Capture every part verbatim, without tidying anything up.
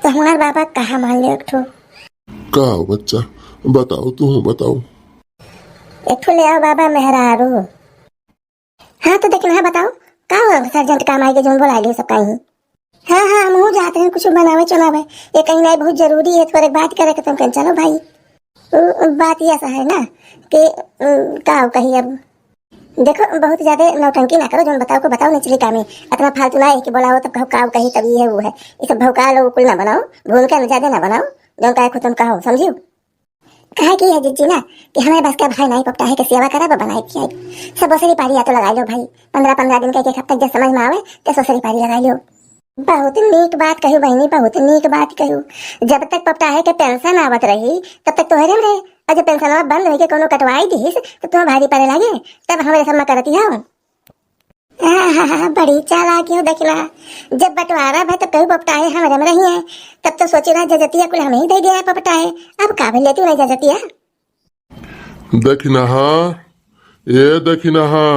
तो हमार बाबा कहा मान ले एक ठो। का हो बच्चा, बताओ, तू बताओ। एक ठो ले आओ बाबा मेहरारू। हाँ तो देखना बताओ, का हो सर्जेंट काम आएगा जो बोला लियो सब कहीं। हाँ हाँ, हम हो जाते हैं कुछ बनावे चुनावे, ये कहीं नहीं बहुत जरूरी है, थोड़े बात करे के तुम कहीं चलो भाई। उ, उ बात ये ऐसा है ना कि उ, का हो कही अब, देखो बहुत ज्यादा नौटंकी ना करो, जो बताओ को बताओ निचली कामे, इतना फालतू ना है कि बोलाओ तब कहो का हो कही तब ये है वो है, ये सब भौकाल उकुल ना बनाओ, भूमिका ज्यादा ना बनाओ, जो कहे खुद तुम कहो समझियो। कहे की है जिज्जी ना कि हमें बस का भाई नाई पपटा है कि सेवा करा बनाए खियाई। सब ओसरी पारी या तो लगा लो भाई, पन्द्रह पन्द्रह दिन का एक हफ्ता जब समझ में आवे तो ओसरी पारी लगा लो। बहुत नीक बात कहू बहनी, बहुत नीक बात कहू। जब तक पपटा है के पेंशन आवत रही तब तक तोहरे में रहे, और जब पेंशन बंद होई के कोनो कटवाई दिहिस तो तुम्हें भारी पड़े लागे, तब हमारे सब में करती हो। आहा, बड़ी चालाक हो दखिना। जब बंटवारा भय तब कहू पपटाए हमरे में रही है, तब तो सोचे रहा जजतिया कुल हमें ही दे दिया है पपटाए। अब का भले तू नहीं जजतिया। दखिनहा, ए दखिनहा,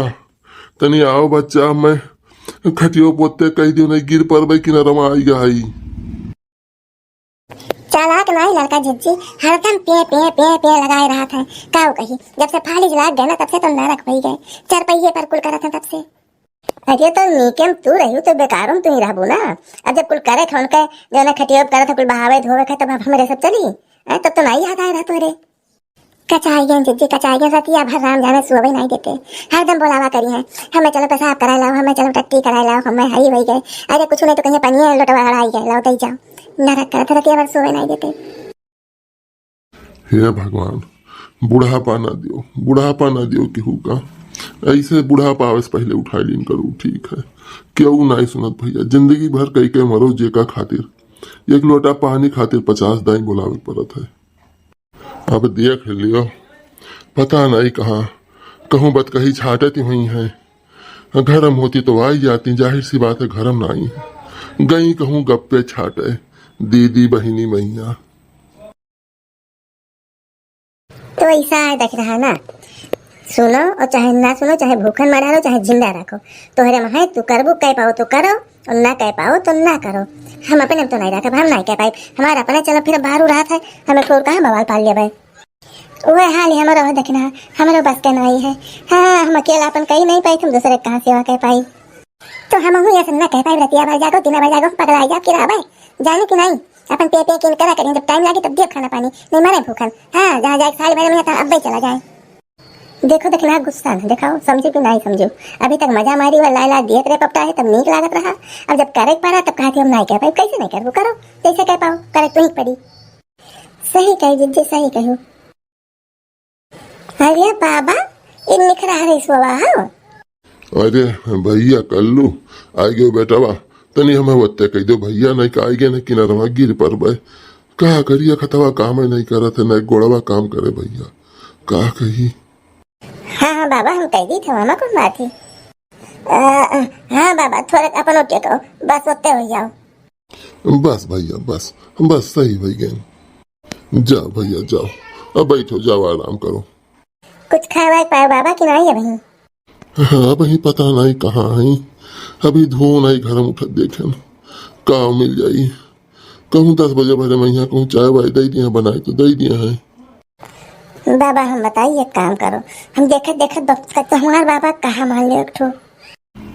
तनी आओ बच्चा, मैं खटियो पोते कह दियो नहीं गिर परबे किनारमा आई गई। चालाक नाई लड़का जिज्जी, हरदम पे पे पे पे लगाए रहत है। काऊ कही, जब से फालिज लाग गए ना तब से तो नरक होई गए। चार पहिए पर कुल करत है तब से। अरे तो नीकेम तू रही तो बेकारों तू ही रहबू ना। अब जब कुल करे थे उनके जो ना खटियो करत है कुल बहावे धोवे थे तब अब हमरे सब चली। अरे तब तो नाई याद आए रहा तोरे। कचाइयन जिज्जी कचाइयन रतिया भर राम जाने सोवे नाई देते। हरदम बोलावा करी है, हमें चलो पेशाब कराए लाओ, हमें चलो टट्टी कराए लाओ, हमें हरी होई गए। अरे कुछ नहीं तो कहीं पनिया लोटवा हड़ाई गए, लाओ दे जाओ। नरक करत रतिया भर सोवे नाई देते। हे भगवान, बुढ़ापा ना दियो, बुढ़ापा ना दियो केहू का। ऐसे बुढ़ापा आवे से पहले उठाई लीन करू, ठीक है। केहू नाई सुनत भैया, जिंदगी भर कई के मरो जेका खातिर। एक लोटा पानी खातिर पचास दाई बोलावे पड़त है। अब देख लियो, पता नाई कहाँ, कहूँ बतकही छाटत ही हुई है। घरम होती तो आई जाती, जाहिर सी बात है घरम नाई है। गई कहूँ गप्पे छाटे, दीदी बहिनी मैया। तो ऐसा है दखिनहा ना, सुनो और चाहे ना सुनो, चाहे भूखन मरा लो, चाहे जिंदा रखो, तोहरे में है, तू करबू, कह पाओ तो करो, और ना कह पाओ तो ना करो। हम अपने में तो नहीं रखब, हम नहीं कह पाई, हमारा अपने चलो फिर बाहर रहा था, हमें छोड़ कहाँ बवाल पाल लेबे। वह हाल ही हमारा हो दखिनहा, हमारे बस के नहीं है। हाँ, हम अकेला अपन कही नहीं पाई, तुम दूसरे कहाँ सेवा कह पाई। तो हम हूँ ऐसे ना कह पाई, रतिया भर जागो, दिन भर जागो, पगला जाओ कि रहबे, जाने कि नहीं। अपन पे पे किन करा करें, जब टाइम लागे तब दियो खाना पानी, नहीं मरे भूखन। हाँ, जहाँ जाए साल भर में था, अब भाई चला जाए। देखो दखिनहा गुस्सा न देखाओ, समझू कि नहीं समझू। अभी तक मजा मारी वाला लाला दिए तेरे पपटा है तब नीक लागत रहा, अब जब करे के पड़ा तब कहती हम नहीं कह पाई। कैसे नहीं करबू, करो जैसे कह पाओ, करे तू ही पड़ी। सही कही जिज्जी, सही कहू। अरे बाबा, इ निखरा हरे सोवा हो। अरे भैया कल्लू, आइ गयो बेटवा, तनी हमें वत्ते कह दो भैया, नहीं का आइ गए न किनारवा गिर परबे। का करिया खतवा काम नहीं करत है, नहीं गोड़वा काम करे भैया, का कही। हाँ हाँ बाबा, हम कह दी थे, हमें कौन बात है। अ, हाँ बाबा, थोड़े अपन उठे को, बस वत्ते हो जाओ। बस भैया, बस, बस सही भई गए। जाओ भैया, जाओ, अब बैठो, जाओ आराम करो। कुछ खाए वाए पाए बाबा कि नहीं अभी? हाँ, अबहीं पता नहीं कहाँ है, अभी धुन आई घर में उठत देखे न, का मिल जाई। कहूँ दस बजे भरे में यहाँ कहूँ चाय वाय दे दिया, बनाए तो दे दिया है। बाबा हम बताई, एक काम करो, हम देखत देखत बक-, तो हमार बाबा कहाँ मान ले एक ठो।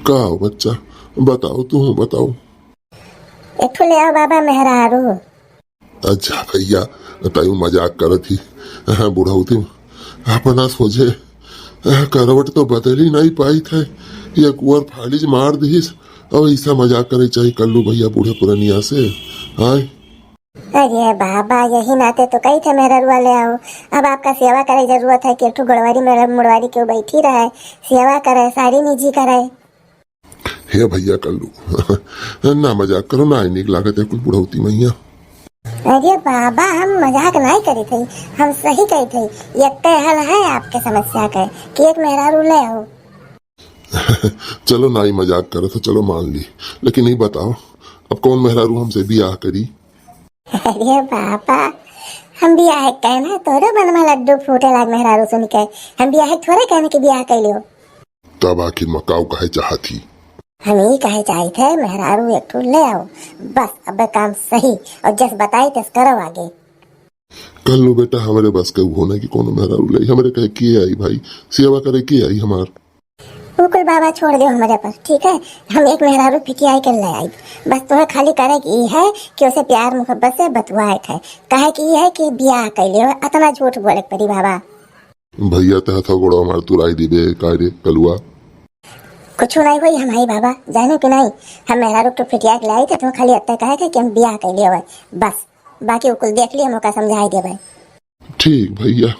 का हो बच्चा, बताओ, तू बताओ। एक ठो ले आओ बाबा मेहरारू। अच्छा भैया, ताई मजाक करत ही। हाँ, बुढ़ौती में अपना सोझे करवट तो बदली नहीं पाई थे, ये कुंवर फालिज मार दिहिस। अब ऐसा मजाक करे चाही कल्लू भैया बूढ़े पुरनिया से, आय। अरे बाबा, यही नाते तो कही थे मेहररुआ ले आओ। अब आपका सेवा करे जरूरत है कि एक ठो गोड़वारी में मुड़वारी के बैठी रहे, सेवा करे, सारी निजी करे। हे भैया कल्लू, ना मजाक करो, ना नीक लागत है कुल बुढ़ौती मैया। अरे बाबा, हम मजाक नहीं करी थे, हम सही कही थे। एक हल है आपके समस्या के कि एक मेहरारू ले आओ। चलो ना ही मजाक करो तो चलो मान ली, लेकिन ये बताओ अब कौन मेहरारू हमसे बियाह करी? अरे बाबा, हम बियाह कहना तोरो मन में लड्डू फूटे लाग मेहरारू सुन के, हम बियाह थोड़े कहने के बियाह कैलियो। तब आखिर मकाऊ कहे चाहत ही? हम ई कहे चाहित है, मेहरारू एक ठो ले आओ, बस अब काम सही, और जस बताई तस करो आगे। कल्लू बेटा, हमरे बस के उहो ना कि कोनो मेहरारू ले, हमरे कहे के आई भाई, सेवा करे के आई हमार। उ कुल बाबा छोड़ दो हमरे पर, ठीक है? हम एक मेहरारू फिटियाई के ले आई, बस तुम्हें खाली करे के ई है कि उसे प्यार मोहब्बत से बतुआए के है, कहे के ई है कि बियाह कैले हो, अतना झूठ बोले के पड़ी बाबा। भैया, ते हथवा गोड़वा हमार तुराई दिबे का रे कलुआ? कुछ नहीं होई हमारी बाबा, जाने कि नहीं, हम मेहरारू तो फिटिया के लाई थे, तुम खाली अत्ते कहे थे कि हम बियाह कैले हवे, बस, बाकी उ कुल देख ली, हम ओका समझाई देबे। ठीक भैया,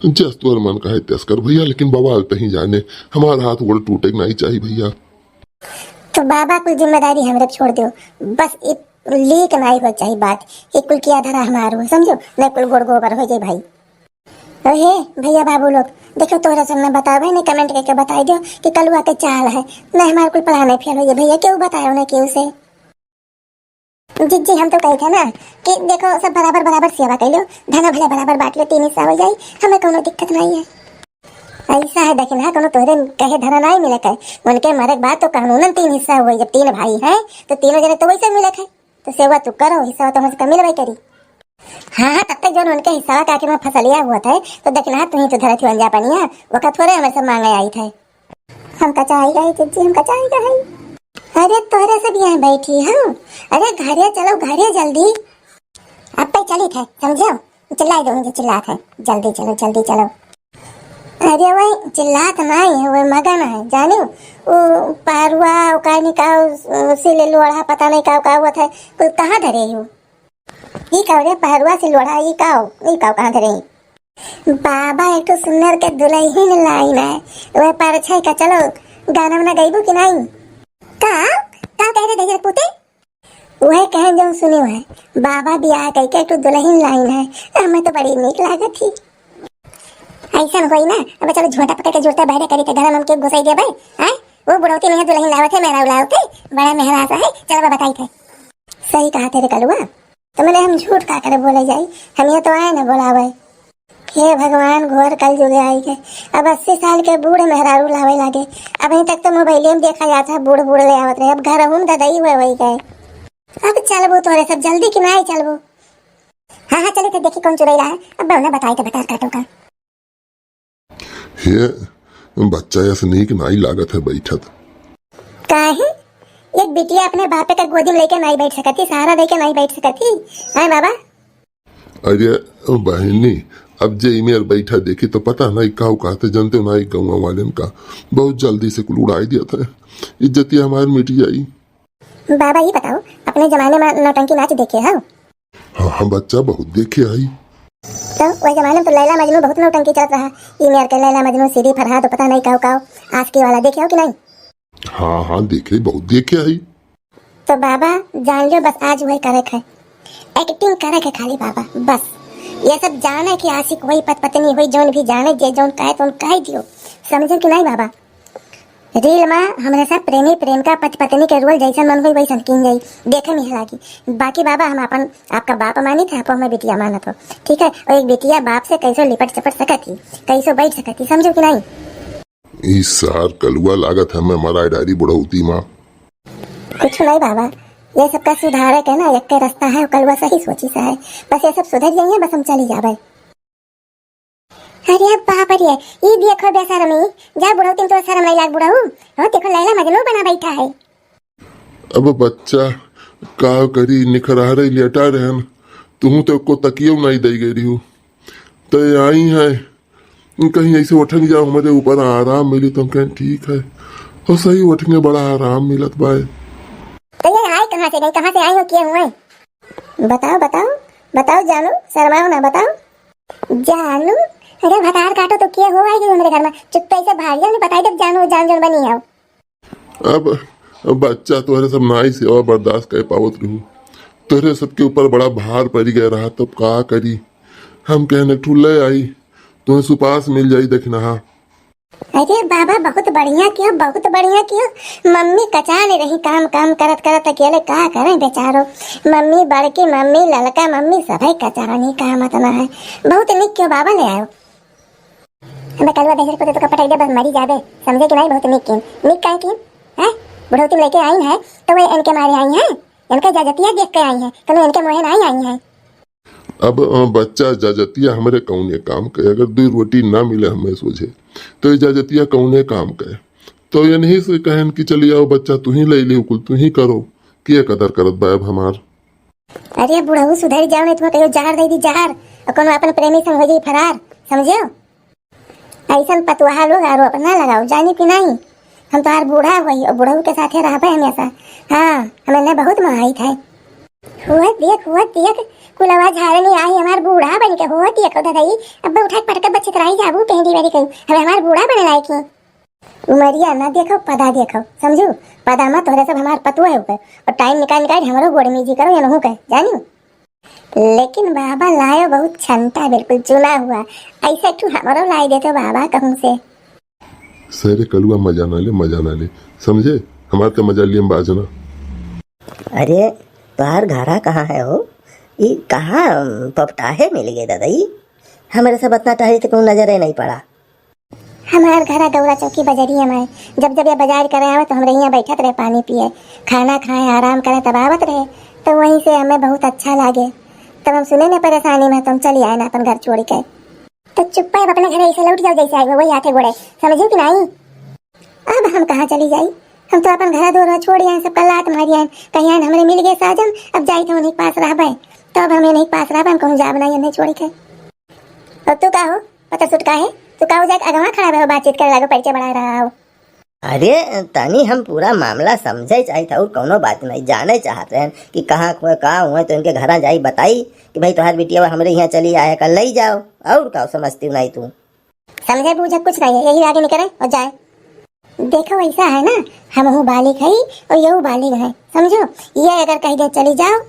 जस तोर मन कहे तस कर भैया, लेकिन बवाल तही जाने, हमार हाथ गोड़ टूटे के नहीं चाहिए भैया। तो बाबा कुल जिम्मेदारी हमरे पे छोड़ दो, बस ई लीक नहीं हो चाहिए बात, ई कुल किया धरा हमार हो, समझो, नहीं कुल गोड़ गोबर हो जाए भाई। ओहे भैया बाबू लोग, देखो तोहरा सब ना बतावे ने, comment करके बताई दो कि कलुआ के चाल है, नहीं हमार कुल पढ़ाई फेल हो जाए भैया, केहू बतायो ना केहू से। जीजी, हम तो कही थे ना कि देखो सब बराबर बराबर सेवा कर लो, धन भले बराबर बांट लो, तीन हिस्सा हो जाए, हमें कोनो दिक्कत नहीं है। ऐसा है देखिन, हाँ, कोनो तोहरे कहे धन नहीं मिले है, उनके मरे के बाद तो कानूनन तीन हिस्सा हुए, जब तीन भाई हैं तो तीनों जने तो वैसे मिले है। तो सेवा तू करो, हिस्सा तो हमसे कम मिलबे करी। हाँ, हाँ, तब तक जौन उनके हिस्सा का आखिर में फसलिया हुआ था, तो दखिनहा तू ही तो धरत हुआ जा पनिया, ओका थोड़े हमें सब मांगे आई थे। हम कचाई गए, जीजी, हम कचाई गए। अरे, तोहरे सब यहाँ बैठी हूँ। अरे, घरे चलो, घरे जल्दी। अब पे चली थे, समझो? चिल्लाई दो, मुझे चिल्ला थे, "जल्दी चलो, जल्दी चलो।" अरे, वही चिल्लात नहीं है, वही मगन है, जानियो? वो पारुआ, वो का नहीं का, वो सिले लोढ़ा, पता नहीं का, का हुआ था, कुल कहाँ धरे हो? ई का रे, पहरुआ से लोढ़ा, ई का हो? ई का हो, कहाँ धरे? बाबा, एक ठो सुन्नर के दुलहिन लाइन है, वह परछाई का, चलो, गाना वाना गइबू कि नहीं? का? का कह रहे गजर पूते? वह कहे जो सुनी है, बाबा बियाह कह के एक ठो दुलहिन लाइन है, हमें तो बड़ी नीक लागत ही। ऐसा कोई ना, अब चलो झोंटा पकड़ के जुड़ते बहरे करी थे, घर में हम के घुसाई देबे, हैं? वो बुढ़ौती नहीं है, दुलहिन लावत है, मेहरा उलावत है, बड़ा मेहरा सा है, चलो बताई थे। सही कहा तेरे कलुआ, तो मैंने हम झूठ का करे बोले जाई, हम ये तो आए ना बोलावे। हे भगवान, घोर कल जुगे आई गए। अब अस्सी साल के बूढ़ मेहरारू लावे लागे। अभी तक तो मोबाइले में देखा जाता है, बूढ़ बूढ़ ले आवत रहे, अब घर हम ददई हुए वही गए। अब चलबो तोरे सब जल्दी कि नहीं चलबो? हाँ, हाँ, चले थे, देखी कौन चुरैला है। अब उन्हें बताई थे भटार काटो का। हे बच्चा, यस नीक नाई लागत है बैठत। काहे? एक बिटिया अपने बापे का गोदी में लेके नाई बैठ सकती, सहारा दे के नाई बैठ सकती? हैं बाबा? अरे बहनी, अब जे इमेर बैठा देखी तो पता नहीं काऊ कहते, जनते नहीं गौवा वालेन का बहुत जल्दी से कुल उड़ाई दिया था। इज्जतिया हमार मिट जाई। बाबा, ये बताओ, अपने जमाने में नौटंकी नाच देखे हो? हाँ, हाँ बच्चा, बहुत देखे आई। तो वह जमाने में तो लैला मजनू बहुत नौटंकी चलत रहा। ई मेर के लैला मजनू, सीरी फरहाद, पता नहीं काऊ काऊ, आशिकी वाला देखे हो कि नहीं? हाँ, हाँ, देखे, बहुत देखे आई। तो बाबा, जान लो, बस आज वही करे है, acting करे है खाली बाबा, बस। ये सब जाने कि आशिक होई, पत पत्नी होई, जौन भी जाने, जे जौन कहे तो कह दियो, समझे कि नहीं बाबा? रील में हमरे साथ प्रेमी प्रेम का पति पत्नी के रोल जैसन मन होई वैसन कीन जाई, देखे में लागी। बाकी बाबा, हम अपन आपका बाप मानी थे, आप हमें बिटिया मानत हो, ठीक है? और एक बिटिया बाप से कैसे लिपट चपट सकत ही, कैसे बैठ सकत ही, समझो कि नहीं? ई सार कलुआ लागत है, मैं मराए डारी बुढ़ौती माँ। कुछ नहीं बाबा, ये सबका सुधारे के ना एक के रास्ता है, कलुआ सही सोची सा है, बस ये सब सुधर जाइए, बस हम चली जाबे। अरे बाप रे, ई देखो बेशरमी, जा बुढ़ऊ, तुम तो शर्म नहीं लाग बुढ़ऊ। हाँ, देखो लैला मजनू बना बैठा है। अब बच्चा का करी, निखरहरे लेटा रहन, तुहू तो को तकियो नहीं दे गई रही हो, तो आई है कहीं ऐसे उठंग जाओ, हमारे ऊपर आराम मिली, तो हम कहें ठीक है। और सही उठंगे, बड़ा आराम मिलत बाय। तो ये आए कहाँ से गई, कहाँ से आई हो, किए हुए? बताओ, बताओ, बताओ जानू, शर्माओ ना, बताओ। जानू, अरे भतार काटो तो किए हो आई गई हमारे घर में, चुप्पे से भाग जाओ, नहीं बताई जब जानू जान जान बनी आओ। अब बच्चा तोहरे सब नाई सेवा बर्दाश्त कर पावत रहू, तोहरे सबके ऊपर बड़ा भार पड़ गया रहा, तब का करी? हम कहने ठुल्ले आई, तुम्हें सुपास मिल जाई दखिनहा। अरे बाबा, बहुत बढ़िया कियो, बहुत बढ़िया कियो। मम्मी कचाने रही काम, काम करत करत अकेले का करें बेचारो। मम्मी बड़की, मम्मी ललका, मम्मी सभे कचानी काम अतना है। बहुत निक कियो बाबा, ले आयो। अबे कलुआ दहिजर को तो पटक दे, बस मरी जाबे, समझे कि नहीं? बहुत निक किन, निक काहे किन, हैं? बुढ़ौती लेके आई है तो वे इनके मारे आई हैं, इनका जाजतिया देख के आई हैं, कौनो इनके मोहे नाहीं आई हैं। अब, अ, बच्चा जाजतिया हमरे कौने काम के, अगर दुइ रोटी ना मिले हमें सोझे, तो ये जाजतिया कौने काम के? तो यनही से कहन कि चली आओ बच्चा, तू ही लइ लियो, कुल तू ही करो, के कदर करत बा अब हमार। अरे बुढ़ऊ सुधर जाओ, नहीं तुम्हें कहियो जहर दे दी जहर, और कोनो अपन प्रेमी संग हो जाई फरार, समझो? ऐसन पतुआहा लोग आरोप ना लगाओ, जानी कि नहीं? हम तोहार बूढ़ा होई और बुढ़ऊ के साथे रहबे हमेशा। हाँ, हमें ने बहुत मोहाइत है। हुआ देख, हुआ देख, कुलवा झाड़नी आई हमार बूढ़ा बन के, हुआ देख, ओ दादा, ई अब उठा के पटक के बच्चित रही जाबू, पेंडी बारी कहीं, हमें हमार बूढ़ा बने लायक ही। उमरिया ना देखो, पदा देखो, समझू? पदा मत तोहरे सब हमार पतुआ है ऊपर, और टाइम निकाल निकाल हमरो गोड़ में जी करो, ये नहू कहे, जानी? लेकिन बाबा लायो बहुत छंटा, बिल्कुल चुना हुआ। ऐसे तू हमरो लाई देतो बाबा कहूँ से। सरे कलुआ मजा ना ले, मजा ना ले, समझे? हमार तो मजा लिए बाजना। अरे, तोहार घरा कहाँ है हो? ई कहाँ पपटाहे मिल गए दादा? ई हमरे सब इतना टहल के तू नजरे नहीं पड़ा। हमार घरा गौरा चौकी बजरिया में। जब जब ये बाजार करे आवे तो हमरे यहाँ बैठत रहे, पानी पिए, खाना खाए, आराम करे, तब आवत रहे। तो वहीं से हमें बहुत अच्छा लागे। तब हम सुने न परेशानी में, तो हम चली आए ना अपन घर छोड़ के। तो चुप्पा अब अपने घरे ऐसे लौट जाओ जैसे आए हो, वही हाथे गोड़े, समझू कि नहीं? अब हम कहाँ चली जाई? हम तो अपन घर दुआर छोड़ आए, सबका लात मारी आए, कहीं आए हमरे मिल गए साजन, अब जाई तो उन्हीं के पास रहबे। तो अब हम इन्हीं के पास रहबे, हम कहूँ जाब नहीं, इन्हें छोड़ के। और तू का हो? पता सुट का है? तू का हो जाए, अगवा खड़ा रहो, बातचीत करे लागो, परिचय बढ़ा रहा हो। अरे, तनी हम पूरा मामला समझे चाहित और कौनो बात नहीं, जाने चाहत रहन कि कहाँ को का हुए, तो इनके घरा जाई बताई कि भाई तोहार बिटिया हमरे यहाँ चली आए, कल ले जाओ, और का समझती नहीं तू? समझे बूझे कुछ नहीं है, यही आगे निकले और जाए। देखो ऐसा है ना, हमहू बालिग है और यहू बालिग है, समझो? ये अगर कह दे चली जाओ,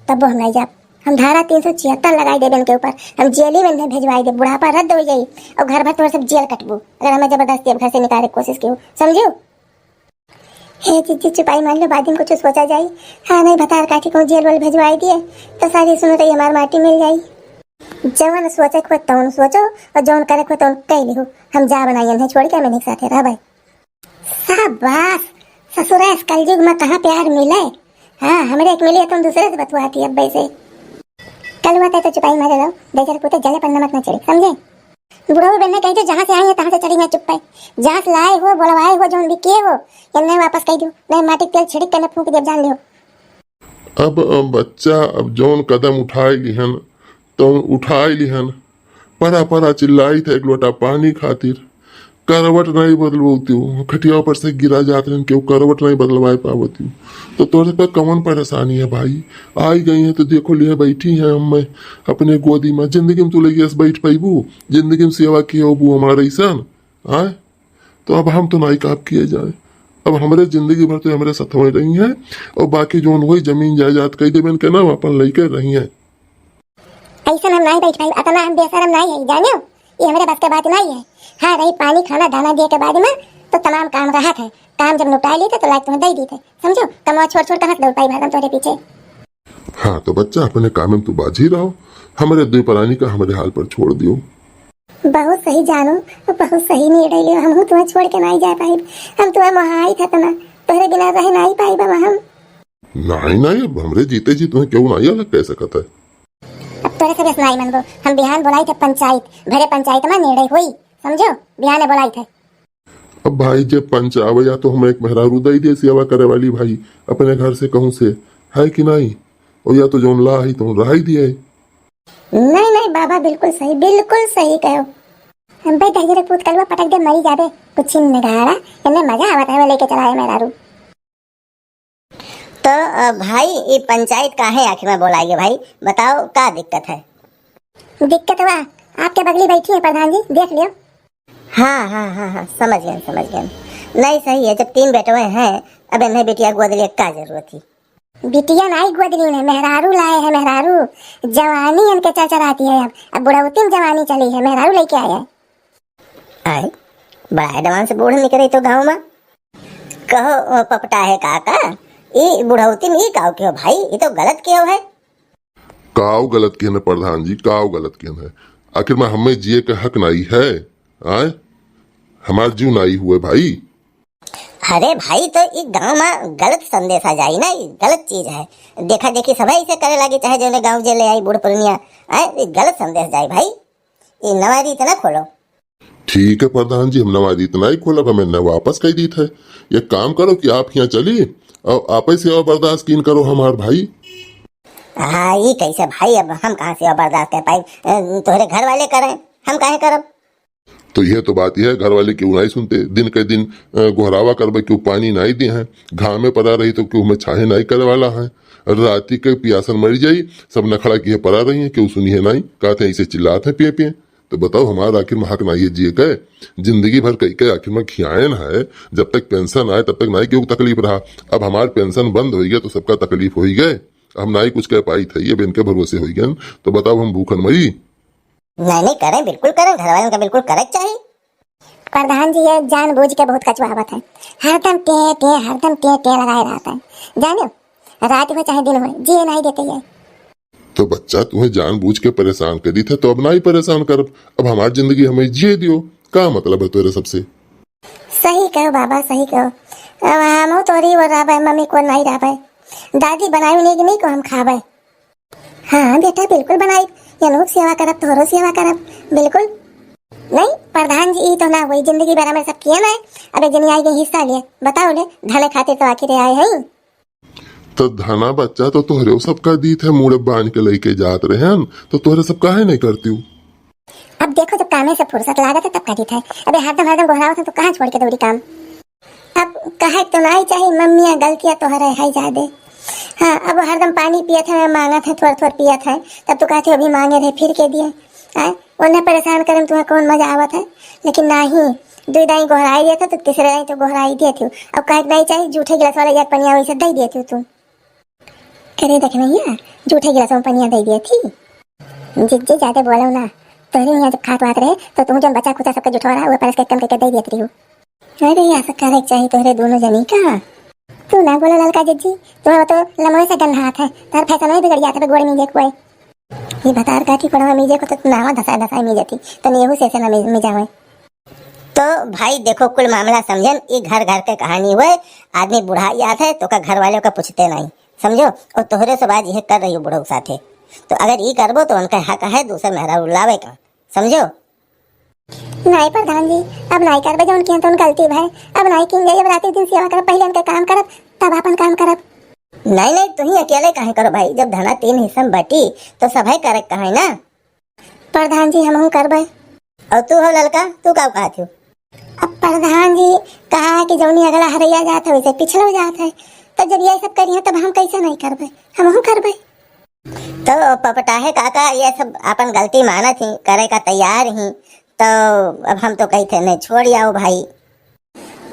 तब वो हम नहीं जाब। हम धारा तीन सौ छिहत्तर लगाई देबे इनके ऊपर, हम जेली में इन्हें भेजवाई दे, बुढ़ापा रद्द हो जाई और घर भर तोहरे सब जेल कटबू, अगर हमें जबरदस्ती अब घर से निकाले के कोशिश की हो, समझो? हे जीजी, चुपाई मान लो, बाद में कुछ सोचा जाई। हाँ, नहीं भतार काटी को जेल वेल भेजवाई दिए, तो सारी सुनो तो ये हमार माटी मिल जाई। जवन सोचे को तौन सोचो और जौन करे को तौन कह लिहू। हम जा बनाई इन्हें छोड़ के, हम इन्हीं के साथे रहबे। शाबाश, ससुरा इस कलयुग में कहाँ प्यार मिले। हाँ, हमरे एक मिली है, तुम दूसरे से बतुआती अब वैसे। कलुआ ते तो चुपाई मारे रहो, बेचारे पूते जले पर नमक न चढ़े, समझे? बुढ़ऊ बहन ने कही तो जहाँ से आई है तहाँ से चली ना चुप्पे। जहाँ से लाए हो, बोलवाए हो, जौन भी किए हो, इन्हें वापस कह दो, नहीं माटी के तेल छिड़क के न फूंक देब, जान लियो। अब, अब बच्चा, अब जौन कदम उठाए लिहन, तौन उठाए लिहन। परा परा चिल्लाइत है एक लोटा पानी खातिर। करवट नहीं बदलवती हूँ, खटिया पर से गिरा जात रहन, केहू करवट नहीं बदलवाए पावती हूँ। तो तोरे पे कौन परेशानी है भाई? आई गई है तो देखो लिए बैठी है हम, मैं अपने गोदी में। जिंदगी में तू लगी ऐसे बैठ पाइबू? जिंदगी में सेवा किए होबू हमारे ऐसन? आए? तो अब हम तो नाई काब किए जाए। अब हमरे जिंदगी भर तो हमरे सथवे रही हैं और बाकी जौन हुई जमीन जायदाद कह देबे इनके नाम अपन लेके रही हैं। ऐसन हम नाई बैठ पाई, अतना हम बेशरम नाई है, जानियो, ये हमरे बस के बात नाई है। हाँ, रही पानी, खाना, दाना दिए के बाद में तो तमाम काम रहत है, काम जब निपटाए ली तो लायक तुम्हें दे दी थे, समझो? कमवा छोड़ छोड़ कहाँ से दौड़ पाई हरदम तोहरे पीछे। हाँ, तो बच्चा, अपने काम में तू बाझी रहो, हमरे दुई परानी का हमरे हाल पर छोड़ दियो। बहुत सही जानू, बहुत सही निर्णय लियो, हमहू तुम्हें छोड़ के नाई जा पाइब, हम तुम्हें मोहाइत है तना, तोहरे बिना रह नाई पाइब अब हम। नाई, नाई, अब हमरे जीते जी तुम्हें केहू नाई अलग कह सकत है। अब तोरे से बस नाई मनबो, हम बिहान बोलाई थे पंचायत, भरे पंचायत में निर्णय होई, समझो, बिहान बोलाई थे। अब भाई, जे पंच आवे या तो हम एक मेहरारू दई दे सेवा करे वाली भाई, अपने घर से कहूँ से, है कि नाई? और या तो जौन ला है तो रहाई दिए। नहीं, नहीं बाबा, बिल्कुल सही, बिल्कुल सही कहो। हम भाई दहिजरे पूत कलुआ पटक दे, मरी जाबे, कुछ ही नगाड़ा, एने मजा आवत है, लेके चला है मेहरारू। तो, अ, भाई, ये पंचायत काहे आखिर में बोलाई है भाई? बताओ, का दिक्कत है? दिक्कत हुआ, आपके बगली बैठी है प्रधान जी, देख लियो। हाँ, हाँ, हाँ, हाँ, समझ गए, समझ गए। नहीं, सही है, जब तीन बेटवे हैं, अब इन्हें बिटिया गोद लिए का जरूरत थी? बिटिया नाई गोद ली है, मेहरारू लाए हैं, मेहरारू। जवानी इनके चरचराती है अब, अब बुढ़ौती में जवानी चली है, मेहरारू लेके आए हैं। आए, बड़ा advance बूढ़ निकले तो गाँव में। कहो, ओ पपटा है काका, ई बुढ़ौती में ई काव के हो भाई, ई तो गलत के हो है। काव गलत के न प्रधान जी, काव गलत के न? आखिर में हमें जिए के हक नाई है, आए? हमार जीव नाई हुए भाई। अरे भाई, तो ई गाँव मा गलत संदेश आ जाई ना, ई गलत चीज है। देखा देखी सबै इसे करे लागी, चाहे जौने गाँव जे ले आई बूढ़ पुरनिया, आए, ई गलत संदेश जाई भाई। ई नवा रीत ना खोलो। ठीक है प्रधान जी, हम नवा रीत नाई खोलब, हमें न वापस कह दीत है। एक काम करो कि आप यहाँ चली और आपे सेवा बर्दाश्त कीन करो हमार भाई। हाँ, ई कैसे भाई, अब हम कहाँ सेवा बर्दाश्त कर पाई? अ, तोहरे घर वाले करें, हम काहे करब? तो यह तो बात यह है, घर वाले क्यों नहीं सुनते? दिन के दिन, अ, गोहरावा करबे, क्यों पानी नहीं दे हैं, घाम में पड़ा रही तो क्यों हमें छाहे नहीं करे वाला है, राती के पियासन मर जाई, सब नखड़ा किए पड़ा रही है, क्यों सुनी है नहीं, कहते हैं इसे चिल्लात है पिए पिए। तो बताओ, हमार आखिर में हक नाई है जिए के? जिंदगी भर कई के आखिर में खियायन है, जब तक पेंशन आए तब तक नाई केहू तकलीफ रहा। अब हमार पेंशन बंद होई गए तो सबका तकलीफ होई गए। हम नाई कुछ कह पाई थे, ये इनके भरोसे होई गए, तो बताओ हम भूखन मरी? नहीं, नहीं करें, बिल्कुल करें, घर वालन का बिल्कुल करे के चाही। प्रधान जी ये जानबूझ के बहुत कचुआवत है, हरदम टे टे, हरदम टे टे लगाए रहत है, जाने रात हो चाहे दिन हो, जिए नहीं देते ये। तो बच्चा, तुम्हें जानबूझ के परेशान करी थे, तो अब ना ही परेशान करब। अब हमार जिंदगी हमें जिए दियो, का मतलब है तोरे सबसे? सही कहो बाबा, सही कहो। अब हमहू तोरी ओर रहबे, मम्मी को नहीं रहबे। दादी बनाई उन्हें कि नहीं को हम खाबे। हाँ बेटा, बिल्कुल बनाई, यनहू सेवा करब, तोहरो सेवा करब, बिल्कुल। नहीं प्रधान जी, ई तो ना हुई, जिंदगी भर हमें सब किए ना। अब एक जनी आई गई हिस्सा लिए, बताओ ले, धने खातिर तो आखिर आए हैं। तो धना बच्चा तो तोहरे सबका दीत है, मुड़े बांध के लेके जात रहे हैं, तो तोहरे सब काहे नहीं करती हूँ? अब देखो, जब कामे से फुर्सत लागत है तब करीत है। अबे हरदम हरदम गोहरावत है तो कहाँ छोड़ के दौड़ी काम? अब कहे तो नहीं चाही मम्मिया, गलतियाँ तोहरे है जादे। हाँ, अब हरदम पानी पियत है, मांगत है, थोड़ थोड़ पियत है, तब तू कहती हो अभी मांगे रहे फिर के दिए। आय, उन्हें परेशान करे में तुम्हें कौन मजा आवत है? लेकिन नहीं, दुई दाई गोहराई दिया था तो तीसरे दाई तो गोहराई दिए थे। अब कहे के नहीं चाही, जूठे गिलास वाला एक पनिया वैसे दे दिए थे तू। अरे देख भैया, जूठे गिलास में पनिया दे दिए थी। जिज्जी ज्यादा बोलो ना, तोहरे यहाँ जब खात वात रहे तो तू जौन बचा खुचा सबके जुठवा रहा, वो परस के कम करके दे दिए थी। अरे ऐसा करे के चाही तोहरे दोनों जनी का। तू ना बोलो ललका जिज्जी, तुम्हें तो लमोए से गंधात है, तार फैशन में बिगड़ जाता है गोड़ में देख कोई। ये बतार काठी पड़वा मीजे को तो नावा धसाए धसाए मीजे थी, तो नेहू से ऐसे ना मी-, मीजा हुए। तो भाई देखो, कुल मामला समझन, ई घर घर के कहानी हुए। आदमी बुढ़ा जात है तो का घर वाले का पूछते नहीं, समझो। और तोहरे सब आज ये कर रही हो बुढ़ऊ साथे, तो अगर ई करबो तो उनका हक है दूसर मेहरारू लावे का, समझो। नहीं प्रधान जी, अब नहीं करबे, जौन किया तो गलती भाई, अब नहीं किन जाई, अब रात दिन सेवा करब, पहले उनके काम करब, तब अपन काम करब। नहीं नहीं, तुही अकेले काहे करो भाई, जब धना तीन हिस्सा में बटी तो सभे करे काहे ना। प्रधान जी, हमहू करबे। और तू हो ललका, तू का कहत हो? अब प्रधान जी कहा है कि जौनी अगला हरैया जात है वैसे पिछलो जात है, तो जब ये सब करिए तब हम कैसे नहीं करबे, हमहू करबे। तो पपटाहे काका ये सब अपन गलती मानत ही, करे का तैयार ही, तो अब हम तो कही थे नहीं छोड़ आओ भाई।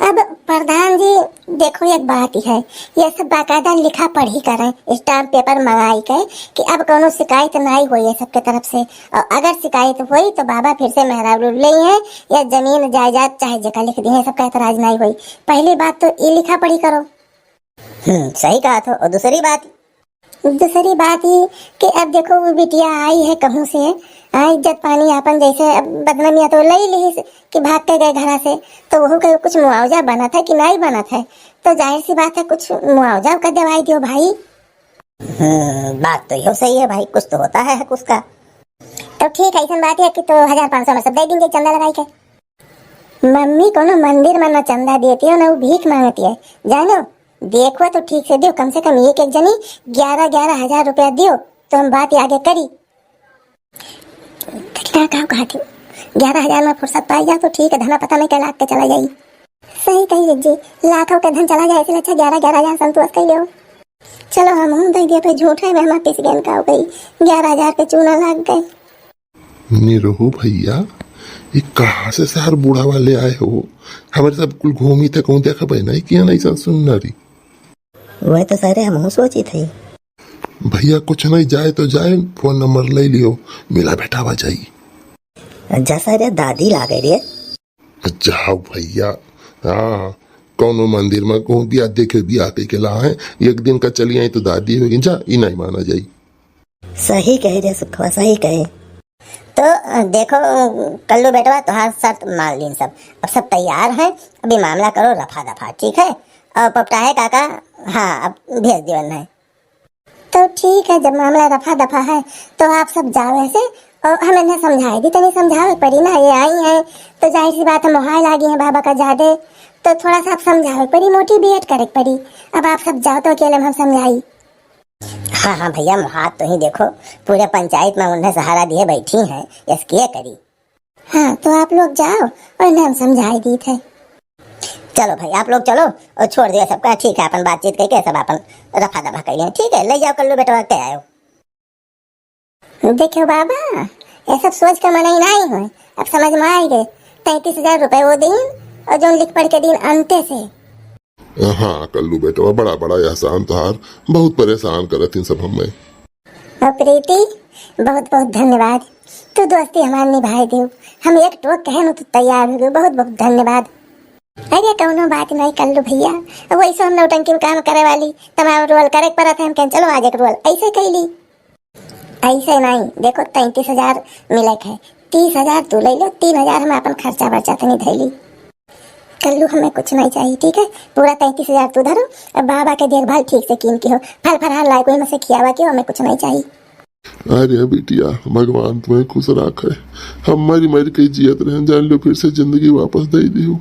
अब प्रधान जी, देखो एक बात ही है, ये सब बाकायदा लिखा पढ़ी करें, स्टाम्प पेपर मंगाई के कि अब कौनो शिकायत नाई होई ये सबके तरफ से। और अगर शिकायत होई तो बाबा फिर से मेहरारू ले हैं या जमीन जायदाद चाहे जगह लिख दी है, सबका एतराज नाई होई। पहली बात तो ये लिखा पढ़ी करो। हम्म, सही कहा तो। और दूसरी बात, दूसरी बात ये कि अब देखो वो बिटिया आई है कहूँ से, आ, इज्जत पानी आपन जैसे अब बदनामिया तो ले ली कि भाग के गए घरा से, तो वहू के कुछ मुआवजा बनत है कि नहीं बनत है? तो जाहिर सी बात है कुछ मुआवजा का दिवाई दियो भाई। हम्म, बात तो यो सही है भाई, कुछ तो होता है हक उसका। तो ठीक है, ऐसन बात है कि तो हजार पाँच सौ में सब दे देंगे चंदा लगाई के। मम्मी कोनो मंदिर में न चंदा देती हो न वो भीख मांगती है, जानो। देखो तो ठीक से दियो, कम से कम एक एक जनी ग्यारह ग्यारह हजार रुपया दियो तो हम बात आगे करी। का, का कहा थी? ग्यारह हजार में फुर्सत पाई जा तो ठीक है, धना पता नहीं कै लाख के चला जाई। सही कही जी, लाखों के धन चला जाए, इसलिए अच्छा ग्यारह ग्यारह हजार संतोष कर लियो। चलो हम हूँ दे दिए, पे झूठे में हमार पिस गए का हो गई, ग्यारह हजार के चूना लाग गए। निरहू भैया, ये कहाँ से शहर बूढ़ा वाले आए हो? हमारे सब कुल घूमी थे कहूँ देखबे नहीं किया, नहीं सब सुनना रही। वह तो सारे हम सोची थे। भैया कुछ नहीं, जाए तो जाए, फोन नंबर ले लियो, मिला भेटावा जाई। जैसा रे दादी लागे रे। जाओ भैया, हाँ, कौनो मंदिर में कहूँ बिया देखे, बिया कह के ला है, एक दिन का चली आई तो दादी होगी, जा, ई नहीं माना जाई। सही कहे रे सुखवा, सही कहे। तो, अ, देखो, अ, कल्लू बेटवा, तोहार शर्त मान लीन सब। अब सब तैयार हैं, अभी मामला करो रफा दफा, ठीक है? और पपटाहे काका, हाँ, अब भेज दियो इन्हें। तो ठीक है, जब मामला रफा दफा है, तो आप सब जाओ ऐसे, और हम इन्हें समझाए दी, तनी समझावे पड़ी ना, ये आई हैं, तो जाहिर सी बात है, मोहाए लागी हैं बाबा का ज्यादा, तो थोड़ा सा आप समझावे पड़ी, मोटिवेट करे पड़ी। अब आप सब जाओ, तो अकेले में हम समझाई। हाँ, हाँ भैया, मोहात तो ही देखो, पूरे पंचायत में उन्हें सहारा दिए बैठी हैं, यस किए करी। हाँ, तो आप लोग जाओ और इन्हें हम समझाई दी थे। चलो भाई, आप लोग चलो और छोड़ दियो सबका, ठीक है, अपन बातचीत करके सब अपन रफा दफा कर लें, ठीक है, ले जाओ कल्लू बेटवा के आयो। देखो बाबा, ये सब सोच के मनई नहीं हो, अब समझ में आई गए। तैंतीस हजार रुपए वो दिन और जौन लिख पढ़ के दिन अंते से। हाँ कल्लू बेटवा, बड़ा बड़ा एहसान तोहार, बहुत परेशान करत इन सब हमें। और प्रीति, बहुत बहुत धन्यवाद, तू दोस्ती हमार निभाए दियो। हम एक टोक कहे न तू तैयार हो गयो, बहुत बहुत धन्यवाद। अरे कौनो बात नहीं कल्लू भैया, वैसे हम नौटंकी में काम करे वाली, तमाम रोल करे के पड़त है, हम कहें चलो आज एक रोल ऐसे कैली। ऐसे नहीं, देखो तैंतीस हजार मिले के है, तीस हजार तू ले लो, तीन हजार हम अपन खर्चा बर्चा तनी धैली। कल्लू हमें कुछ नहीं चाहिए, ठीक है, पूरा तैंतीस हजार तू धरो, और बाबा के देखभाल ठीक से कीन के हो, फल फलहार लाए कोई में से खियावा के हो, हमें कुछ नहीं चाहिए। अरे बिटिया, भगवान तुम्हें खुश रखे। हम मरी मरी के जियत रहे, जान लो फिर से जिंदगी वापस दे दी हो।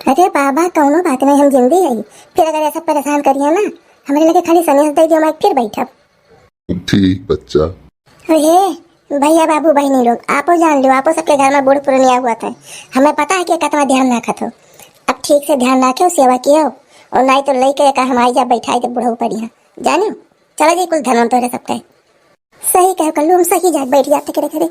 अरे बाबा, कौनो बात नहीं, हम जिंदी है, फिर अगर ऐसा परेशान करिए ना, हमारे लगे खाली सनेस दे दियो, मैं फिर बैठब। ठीक बच्चा। हे भैया, बाबू, बहिनी लोग, आपो जान लो, आपो सबके घर में बूढ़ पुरनिया हुआ था, हमें पता है कि कितना ध्यान रखत हो। अब ठीक से ध्यान रखे, सेवा कियो, और नहीं तो लेके का हम आई जा बैठाई दे बूढ़ो पड़ी है, जानो। चला जी, कुल धनवन तोरे सबके। सही कहो कल्लू, हम सही जाके बैठ जाते करे करे।